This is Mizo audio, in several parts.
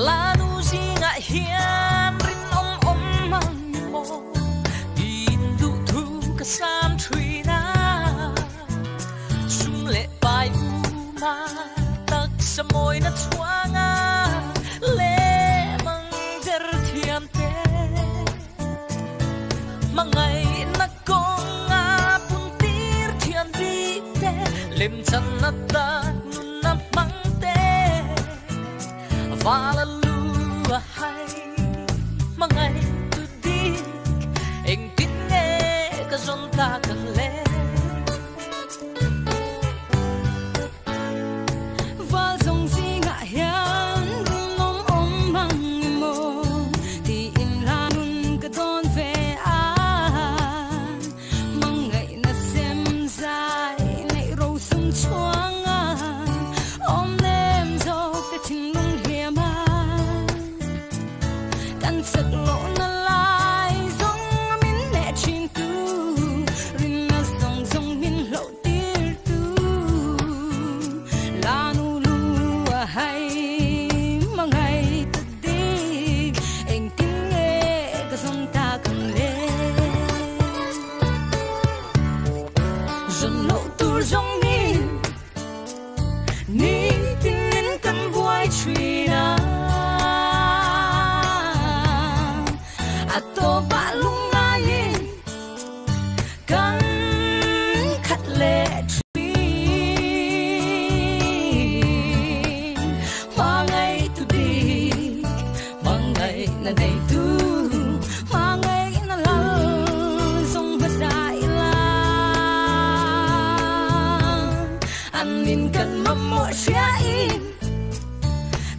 Lanu zingah hian rinawm awm ang maw tiin duhthu ka sam thin a. Sum leh pai uma taksa mawina chhuanga lem ang der thiam te. Hmangaihna kawnga puntir thiam bik te, lemchanna tan nunna hmang te. Vala lu a hai hmangaih tu dik, engtin nge ka zawn tak ang le? Val zawng zingah hian rinawm awm ang emaw tiin hla nun ka dawn ve a. Hmangaihna sem zai neih rosum chhuang a, awm nem zawk te thinlung hliam a. Kan chak lohna lai zawng a min hneh thin tu, rinna zawng zawng min hloh tir tu. La nu lu a hai hmangaih ta dik, engtin nge ka zawng tak ang le? Zawn loh tur zawng in nitin in kan buai thin a, a tawpah lungngaiin kan khat leh thin. Hmangaih tu dik, hmangaihna nei tu, hmangaihna lal zawng hmasa ila. An in kan mamawh hriain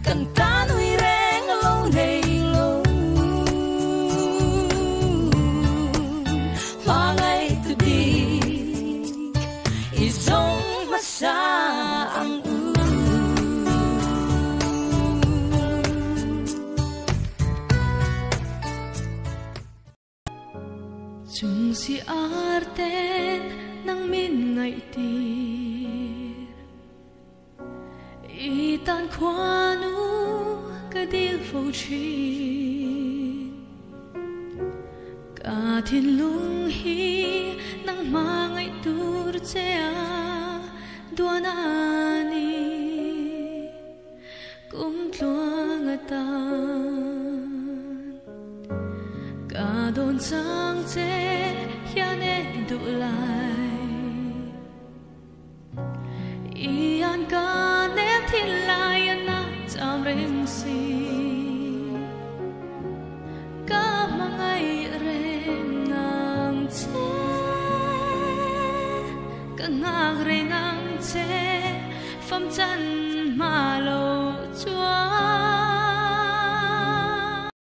kan ta nui reng lo nei lo. Hmangaih tu dik, i zawng hmasa ang u. Chung si arten nang min ngaih tir, i tan khuanu ka dil fo thin. Ka thinlung hi nang hmangaih tur che a duan a ni, kum tluang atan. Ka dawn chang che hian e duh lai.